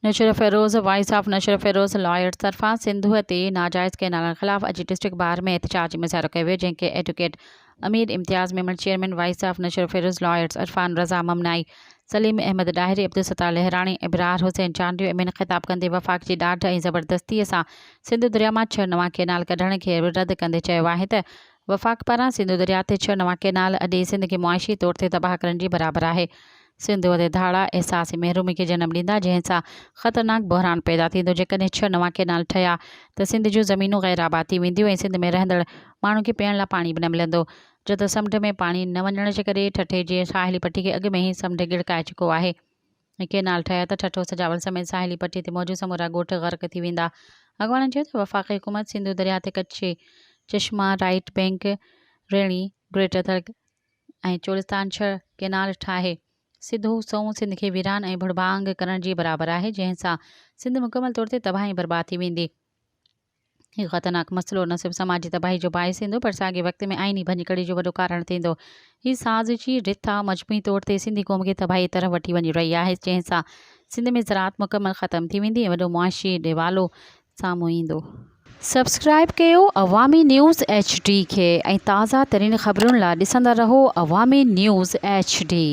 Naushahro Feroze, voice of Naushahro Feroze lawyers طرفان سنڌوء تي ناجائز ڪئنالن خلاف اڄ ڊسٽرڪٽ بار ۾ احتجاجي مظاهرو ڪيو ويو، جنهن کي advocate Amir Imtiaz Memon, chairman voice of Naushahro Feroze lawyers Irfan Raza Mamnai, Saleem Ahmed Dahri, Abdul Sattar Lehrani, Abrar Hussain Chandio ۽ ٻين خطاب ڪندي وفاق جي ڏاڍ ۽ زبردستيء سان سنڌو درياء مان ڇهه نوان ڪئنال ڪڍڻ کي رد ڪندي چيو آهي ته وفاق پاران سنڌو درياء تي ڇهه نوان ڪئنال اڏي سنڌ کي معاشي طور تي تباهه ڪرڻ جي برابر آهي. سنڌوء تي ڌاڙا احساس محرومي کي جنم ڏيندا، جنهن سان خطرناڪ بحران پيدا ٿيندو. جيڪڏهن ڇهه نوان ڪئنال ٺهيا ته سنڌ جون زمينون غير آباد ٿي وينديون ۽ سنڌ ۾ رهندڙ ماڻهن کي پيئڻ لاء پاڻي به نه ملندو. ڇو ته سمنڊ ۾ پاڻي نه وڃڻ جي ڪري ٺٽي جي ساحلي پٽي کي اڳ ۾ ئي سمنڊ ڳڙڪائي چڪو آهي ۽ ڪئنال ٺهيا ته ٺٽو سجاول سميت ساحلي پٽي تي موجود سمورا ڳوٺ غرق ٿي ويندا. اڳواڻن چيو ته وفاقي حڪومت سنڌو درياهه تي Kachhi, Chashma, right bank, Rainri, greater Thal ۽ Cholistan ڇهه ڪئنال ٺاهي سڌو سنئون سنڌ کي ويران ۽ ڀڙڀانگ ڪرڻ جي برابر آهي، جنهن سان سنڌ مڪمل طور تي تباهه ۽ برباد ٿي ويندي. هي خطرناڪ مسئلو نه صرف سماجي تباهي جو باعث ٿيندو پر ساڳئي وقت ۾ آئيني ڀڃڪڙي جو وڏو ڪارڻ ٿيندو. هي سازشي رٿا مجموعي طور تي سنڌي قوم کي تباهي طرف وٺي وڃي رهي آهي، جنهن سان سنڌ ۾ زراعت مڪمل ختم ٿي ويندي ۽ وڏو معاشي ڏيوالو سامهون ايندو. سبسڪرائب ڪيو عوامي نيوز ايڇ ڊي کي ۽ تازه ترين خبرن لا ڏسندا رهو عوامي نيوز ايڇ ڊي.